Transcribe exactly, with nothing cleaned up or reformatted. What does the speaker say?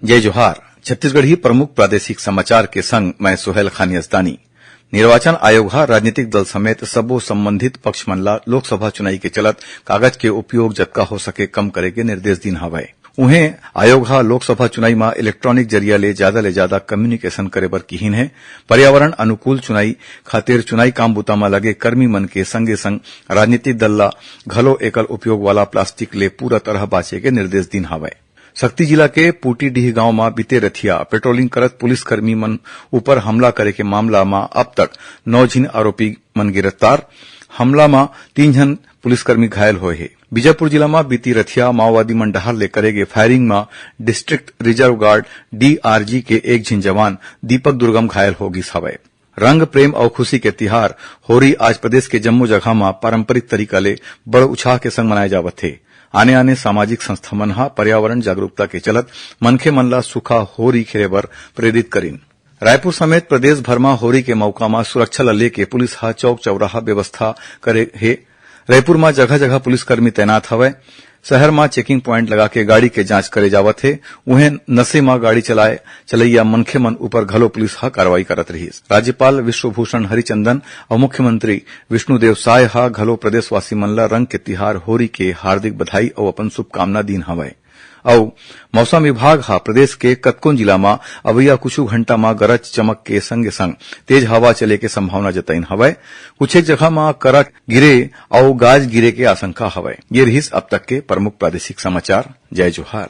जय जोहार। छत्तीसगढ़ी प्रमुख प्रादेशिक समाचार के संग मैं सोहेल खान यजदानी। निर्वाचन आयोग ह राजनीतिक दल समेत सबो संबंधित पक्ष मन ला लोकसभा चुनाई के चलत कागज के उपयोग जतका हो सके कम करे के निर्देश दीन हवय। उहें, आयोग ह लोकसभा चुनाई म इलेक्ट्रॉनिक जरिया ले जादा ले जादा कम्युनिकेशन करे बर किहिन हे। पर्यावरण अनुकूल चुनाई खातिर चुनाई काम बुता म लगे कर्मी मन के संगे संग राजनीतिक दल ला घलो एकल उपयोग वाला प्लास्टिक ले पूरा तरह बांचे के निर्देश दीन हवय। सक्ती जिला के पूटीडीह गांव म बीते रथिया पेट्रोलिंग करत पुलिसकर्मी मन ऊपर हमला करे के मामला म अब तक नौ झिन आरोपी मन गिरफ्तार। हमला म तीन झन पुलिसकर्मी घायल होए हे। बीजापुर जिला म बीती रथिया माओवादी मन डहार ले करे गे फायरिंग म डिस्ट्रिक्ट रिजर्व गार्ड, डीआरजी, के एक झिन जवान दीपक दुर्गम घायल हो गिस हवय। रंग, प्रेम अउ खुशी के तिहार होरी आज प्रदेश के जम्मो जगह म पारंपरिक तरीका ले बड़ उछाह के संग मनाए जावत हे। आने-आने सामाजिक संस्था मन ह पर्यावरण जागरूकता के चलत मनखे मन ला सुखा होरी खेले बर प्रेरित करिन। रायपुर समेत प्रदेश भर म होरी के मौका म सुरक्षा ल लेके पुलिस ह चौक चौराहा व्यवस्था करे हे। रायपुर म जगह-जगह पुलिसकर्मी तैनात हवय। शहर म चेकिंग प्वाइंट लगा के गाड़ी के जांच करे जावत हे। उहें, नशे म गाड़ी चलाए, चलैया मनखे मन ऊपर घलो पुलिस ह कार्रवाई करत रिहिस। राज्यपाल विश्वभूषण हरिचंदन अउ मुख्यमंत्री विष्णुदेव साय ह घलो प्रदेशवासी मन ल रंग के तिहार होरी के हार्दिक बधाई अउ अपन शुभकामना दीन हवय। अउ मौसम विभाग ह प्रदेश के कतकोन जिला म अवइया कुछु घंटा म गरज चमक के संगे संग तेज हवा चले के संभावना जतइन हवय। कुछेक जगह म करा गिरे अउ गाज गिरे के आशंका हवय। ये रिहिस अब तक के प्रमुख प्रादेशिक समाचार। जय जोहार।